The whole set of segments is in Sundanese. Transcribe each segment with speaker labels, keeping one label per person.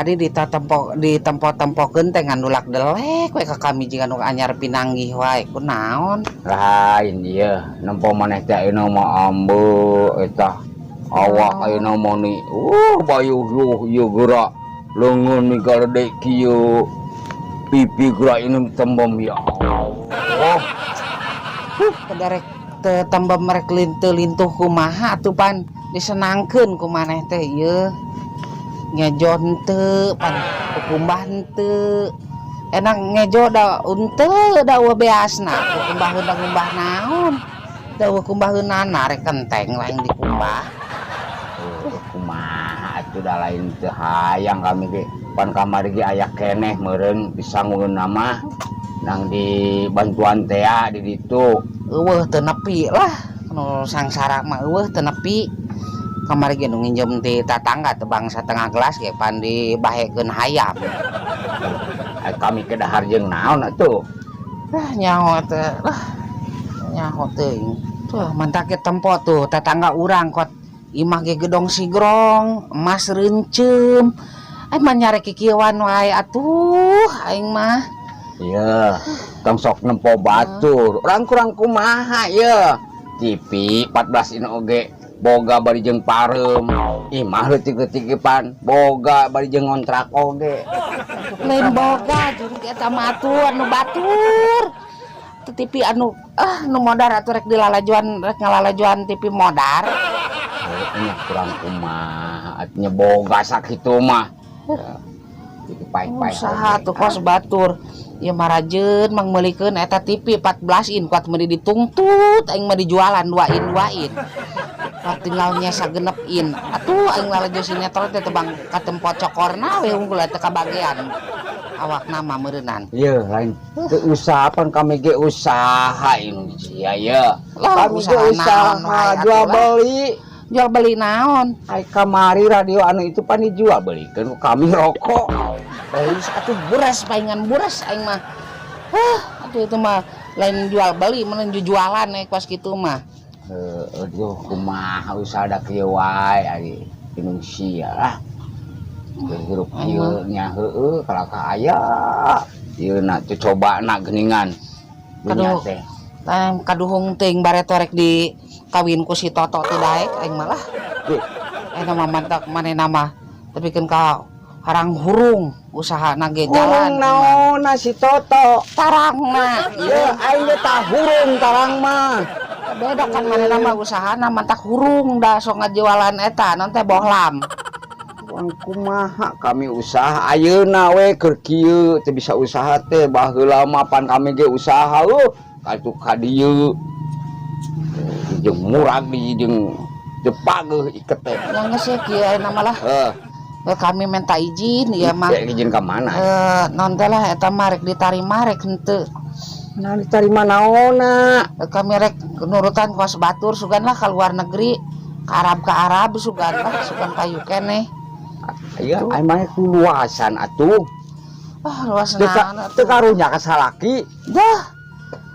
Speaker 1: Tadi ditatempo ditempo-tempokeun teh ngan dulak delek we ka kami jiga nu anyar pinanggih wae, kunaon?
Speaker 2: Lain ieu, nempo maneh teh ayeuna mah ambeu eta awak ayeuna mah ni bayuh ieu geura leungeun ni galedek kieu, pipi geura ini tembem, ya Allah.
Speaker 1: Rek teu tembem rek teu lintuh kumaha atuh, pan disenangkeun ku maneh teh ieu. Ngejo henteu pan, kukumbah henteu. Enak ngejo da henteu da eueuh beasna, kukumbaheun da ngumbah naon? Da eueuh kumbaheunana, rek kenteng lain dikumbah.
Speaker 2: Kumaha atuh, da lain teu hayang kami ge, pan kamari ge aya keneh meureun disangueun mah nang di bantuan tea di ditu.
Speaker 1: Eueuh teu nepi lah, nu sangsara mah eueuh teu nepi. Kamari ge nu nginjem ti tatangga teh bang satengah gelas ge pan dibahekeun hayam.
Speaker 2: Kami ke dahar jeung naon atuh?
Speaker 1: Ah, nyaho teh lah. Nyaho teuing. Tuh mantak ge tempo tuh tetangga urang kot imah ge gedong sigrong, emas reunceum. Aing mah nyarek kikieuan wae atuh aing mah.
Speaker 2: Iya, tong sok nempo batur. Urang kurang kumaha ye? TV 14 in oge boga bari jeung pareum. Imah leutik-leutik pan boga bari jeung ngontrak oge.
Speaker 1: Lain boga jurug eta mah atuh anu batur. Teu TV anu nu modar atuh rek dilalajuan, rek ngalalajuan TV modar.
Speaker 2: Nya kurang kumaha atuh boga sakitu mah. Jadi pai-pai.
Speaker 1: Usaha tuh kos batur. Ieu mah rajeun mangmeulikeun eta TV 14 in kuat meuli ditungtut aing mah dijualan 2 in 2 in. Kuat tinggal nya 6 in. Atuh aing lalajo sinetron teh tebang katempo cokorna we unggul teh kabagean. Awakna mah meureunan.
Speaker 2: Ieu lain teu usaha, pan kami ge usaha Indonesia ye.
Speaker 1: Lah,
Speaker 2: Kami ge
Speaker 1: usaha naon
Speaker 2: usaha
Speaker 1: wae
Speaker 2: jual
Speaker 1: atuh lah.
Speaker 2: beli.
Speaker 1: Jual beli naon?
Speaker 2: Ai kamari radio anu itu pan dijual belikeun ku kami rokok.
Speaker 1: Beli atuh buras paingan buras aing mah. Hah, atuh itu mah lain jual beli, mun jualan kos kitu mah.
Speaker 2: Heuh, aduh kumaha usaha da kieu wae ari Indonesia lah. Hirup kieu nya heueuh kalaka aya. Ieu na teu coba na geuningan. Dunya
Speaker 1: Aduh.
Speaker 2: teh.
Speaker 1: Tah kaduhung teuing bareto rek di kawin ku si Toto teu daek aing mah lah.
Speaker 2: Duh.
Speaker 1: Eta mah mantak manehna mah tepikeun ka harang hurung usahana ge
Speaker 2: Hurung
Speaker 1: jalan.
Speaker 2: naonna si Toto?
Speaker 1: Tarangna.
Speaker 2: Ieu aing ge tah hurung tarang mah.
Speaker 1: Beda kan manehna mah usahana mantak hurung da sok ngajualan eta naon teh bohlam.
Speaker 2: Urang kumaha kami usaha ayeuna we keur kieu teu bisa usaha teh, baheula mah pan kami ge usaha katu ka dieu. Jeung murag di jeung teu pageuh iket teh.
Speaker 1: Yang geus ye kieu ayeuna mah lah.
Speaker 2: Heuh.
Speaker 1: Kami minta izin ieu mah.
Speaker 2: Rek izin ka mana?
Speaker 1: Naon teh lah eta mah rek ditarima rek henteu.
Speaker 2: Nah ditarima naonna?
Speaker 1: Kami rek nurutan kos batur sugan lah ka luar negeri, ka Arab sugan lah, sugan payu keneh.
Speaker 2: Iya, aing mah luasan atuh.
Speaker 1: Ah, luas
Speaker 2: Teu
Speaker 1: naon atuh.
Speaker 2: teu karunya ka salaki.
Speaker 1: Dah.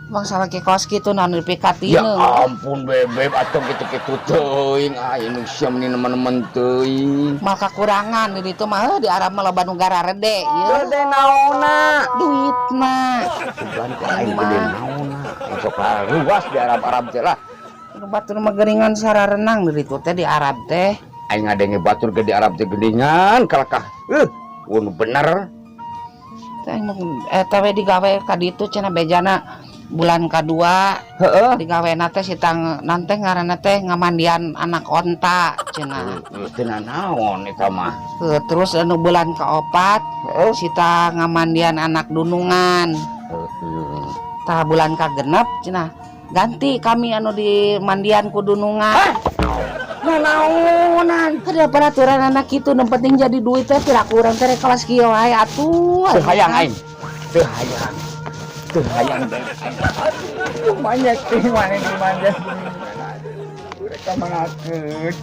Speaker 1: Bang salaki kos kitu naon
Speaker 2: Ya
Speaker 1: dipikatieun.
Speaker 2: ampun bebeb atuh kitu-kitu teuing, ah Indonesia meni nemen-nemen teuing.
Speaker 1: Mal kakurangan di ditu mah di Arab mah loba nu gararede ieu.
Speaker 2: Gede naonna?
Speaker 1: Duitna.
Speaker 2: Sugan teh aing gede naonna. Sok luas di Arab-Arab teh lah.
Speaker 1: Nu batur mah geuningan sararenang di ditu teh di Arab teh.
Speaker 2: Aing ngadenge batur gede Arab teh geuningan kalakah. Nu bener.
Speaker 1: Teh eta we digawe ka ditu cenah bejana bulan kadua.
Speaker 2: Heeh.
Speaker 1: Digawena teh si tang nante ngaranna teh ngamandian anak onta cenah.
Speaker 2: Teu naon eta mah.
Speaker 1: Heuh, terus anu bulan kaopat
Speaker 2: Heeh.
Speaker 1: sita ngamandian anak dunungan.
Speaker 2: Heeh.
Speaker 1: Tah bulan kagenep cenah ganti kami anu di mandian ku dunungan.
Speaker 2: Nah, naonan?
Speaker 1: Ada peraturan anak itu, nu penting jadi duit teh piraku urang teh rek kelas kieu wae atuh.
Speaker 2: Teu hayang aing. Teu hayang. Teu hayang teh. Aduh, banyak teh mana di mana. Rek ka manakeun.